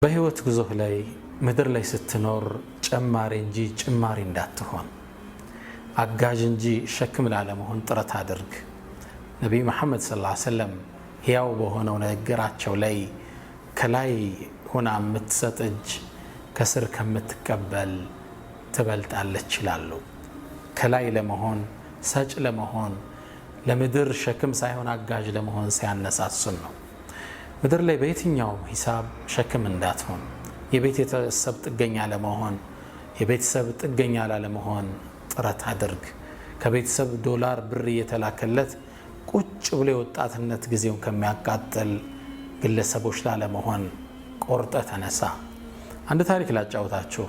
በህይወት ጉዞህ ላይ ምድር ላይ ስትኖር ጨማሪ እንጂ ጭማሪ እንዳትሆን፣ አጋዥ እንጂ ሸክም ላለመሆን ጥረት አድርግ። ነቢዩ መሐመድ صلى الله عليه وسلم ሕያው በሆነው ንግግራቸው ላይ ከላይ ሆና የምትሰጥ እጅ ከስር ከምትቀበል ትበልጣለች ይላሉ። ከላይ ለመሆን፣ ሰጭ ለመሆን፣ ለምድር ሸክም ሳይሆን አጋዥ ለመሆን ሲያነሳሱን ነው። ምድር ላይ በየትኛውም ሂሳብ ሸክም እንዳትሆን፣ የቤተሰብ ጥገኛ ለመሆን፣ የቤተሰብ ጥገኛ ላለመሆን ጥረት አድርግ። ከቤተሰብ ዶላር ብር እየተላከለት ቁጭ ብሎ የወጣትነት ጊዜውን ከሚያቃጥል ግለሰቦች ላለመሆን ቆርጠ ተነሳ። አንድ ታሪክ ላጫውታችሁ።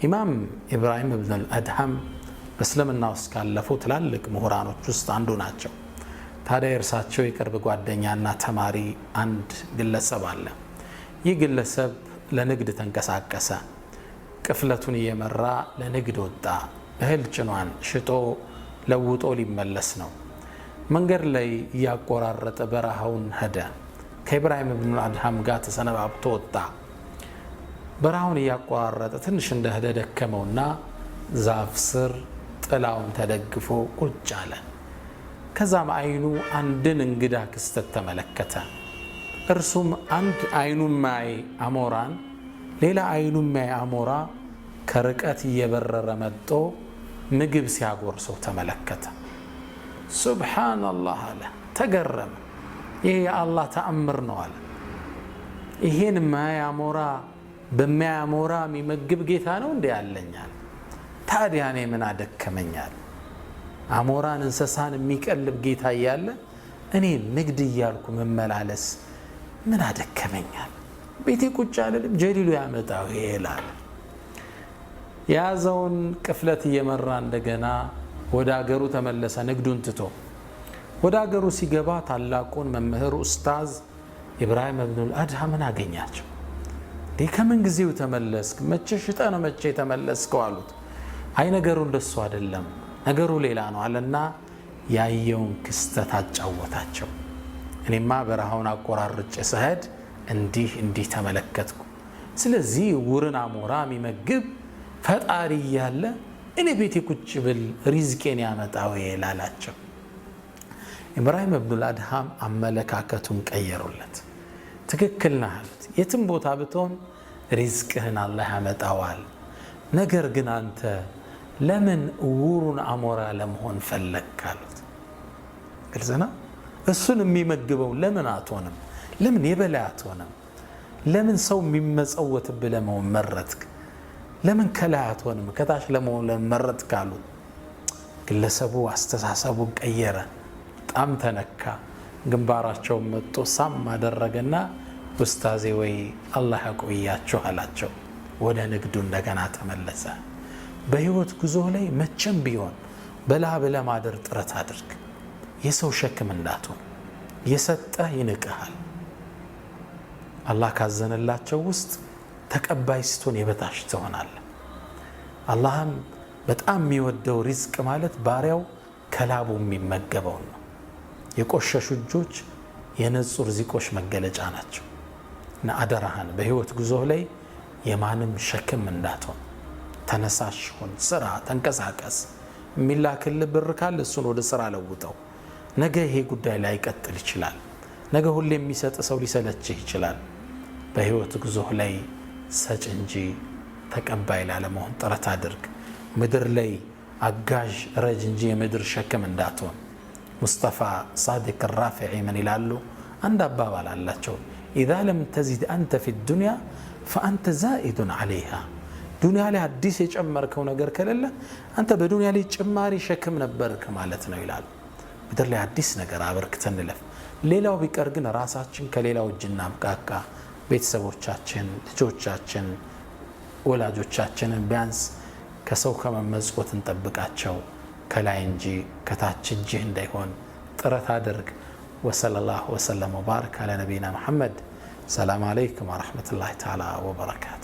ኢማም ኢብራሂም እብኑል አድሃም በእስልምና ውስጥ ካለፉ ትላልቅ ምሁራኖች ውስጥ አንዱ ናቸው። ታዲያ የእርሳቸው የቅርብ ጓደኛና ተማሪ አንድ ግለሰብ አለ። ይህ ግለሰብ ለንግድ ተንቀሳቀሰ። ቅፍለቱን እየመራ ለንግድ ወጣ። እህል ጭኗን ሽጦ ለውጦ ሊመለስ ነው። መንገድ ላይ እያቆራረጠ በረሃውን ሄደ። ከኢብራሂም ብኑ አድሃም ጋር ተሰነባብቶ ወጣ። በረሃውን እያቆራረጠ ትንሽ እንደሄደ ደከመውና ዛፍ ስር ጥላውን ተደግፎ ቁጭ አለ። ከዛም አይኑ አንድን እንግዳ ክስተት ተመለከተ። እርሱም አንድ አይኑ ማይ አሞራን ሌላ አይኑ ማይ አሞራ ከርቀት እየበረረ መጥቶ ምግብ ሲያጎርሰው ተመለከተ። سبحان الله አለ፣ ተገረመ። ይሄ የአላህ ተአምር ነው አለ። ይሄን ማይ አሞራ በማይ አሞራ የሚመግብ ጌታ ነው እንዴ ያለኛል? ታዲያ እኔ ምን አደከመኛል? አሞራን እንስሳን የሚቀልብ ጌታ እያለ እኔ ንግድ እያልኩ መመላለስ ምን አደከመኛል? ቤቴ ቁጭ አልልም፣ ጀሊሉ ያመጣው ይላል። የያዘውን ቅፍለት እየመራ እንደገና ወደ አገሩ ተመለሰ፣ ንግዱን ትቶ። ወደ አገሩ ሲገባ ታላቁን መምህር ኡስታዝ ኢብራሂም እብኑል አድሃምን አገኛቸው። እንዲህ ከምን ጊዜው ተመለስክ? መቼ ሽጠ ነው መቼ የተመለስከው? አሉት። አይ ነገሩ እንደሱ አይደለም፣ ነገሩ ሌላ ነው አለና ያየውን ክስተት አጫወታቸው። እኔማ በረሃውን አቆራርጬ ስሄድ እንዲህ እንዲህ ተመለከትኩ። ስለዚህ ዕውርን አሞራ የሚመግብ ፈጣሪ እያለ እኔ ቤቴ ቁጭ ብል ሪዝቄን ያመጣው ይላላቸው። ኢብራሂም እብኑል አድሃም አመለካከቱን ቀየሩለት። ትክክል ነህ አሉት። የትም ቦታ ብትሆን ሪዝቅህን አላህ ያመጣዋል። ነገር ግን አንተ ለምን ዕውሩን አሞራ ለመሆን ፈለግክ አሉት። ግልጽ ነው። እሱን የሚመግበው ለምን አትሆንም? ለምን የበላይ አትሆንም? ለምን ሰው የሚመጸወትብህ ለመሆን መረጥክ? ለምን ከላይ አትሆንም? ከታች ለመሆን ለምን መረጥክ አሉት። ግለሰቡ አስተሳሰቡን ቀየረ። በጣም ተነካ። ግንባራቸውን መጥቶ ሳም አደረገና ኡስታዜ ወይ አላህ ያቆያችሁ አላቸው። ወደ ንግዱ እንደገና ተመለሰ። በህይወት ጉዞ ላይ መቼም ቢሆን በላብ ለማደር ጥረት አድርግ። የሰው ሸክም እንዳትሆን። የሰጠህ ይንቅሃል። አላህ ካዘነላቸው ውስጥ ተቀባይ ስትሆን የበታች ትሆናለህ። አላህም በጣም የሚወደው ሪዝቅ ማለት ባሪያው ከላቡ የሚመገበውን ነው። የቆሸሹ እጆች የነጹ ርዚቆች መገለጫ ናቸው። እና አደራህን በህይወት ጉዞህ ላይ የማንም ሸክም እንዳትሆን። ተነሳሽ ሁን፣ ስራ፣ ተንቀሳቀስ። የሚላክልህ ብር ካለ እሱን ወደ ስራ ለውጠው። ነገ ይሄ ጉዳይ ላይቀጥል ይችላል። ነገ ሁሌ የሚሰጥ ሰው ሊሰለችህ ይችላል። በህይወት ጉዞህ ላይ ሰጭ እንጂ ተቀባይ ላለመሆን ጥረት አድርግ። ምድር ላይ አጋዥ ረጅ እንጂ የምድር ሸክም እንዳትሆን። ሙስጠፋ ሳዲቅ ራፊዒ ምን ይላሉ? አንድ አባባል አላቸው። إذا لم تزد أنت في الدنيا فأنت زائد عليها። ዱንያ ላይ አዲስ የጨመርከው ነገር ከሌለ አንተ በዱንያ ላይ ጭማሪ ሸክም ነበርክ ማለት ነው ይላሉ። ምድር ላይ አዲስ ነገር አበርክተን እንለፍ። ሌላው ቢቀር ግን ራሳችን ከሌላው እጅ እናብቃቃ። ቤተሰቦቻችን፣ ልጆቻችን፣ ወላጆቻችንን ቢያንስ ከሰው ከመመጽወት እንጠብቃቸው። ከላይ እንጂ ከታች እጅህ እንዳይሆን ጥረት አድርግ። وصلى الله وسلم وبارك على نبينا محمد። سلام عليكم ورحمة الله تعالى وبركاته።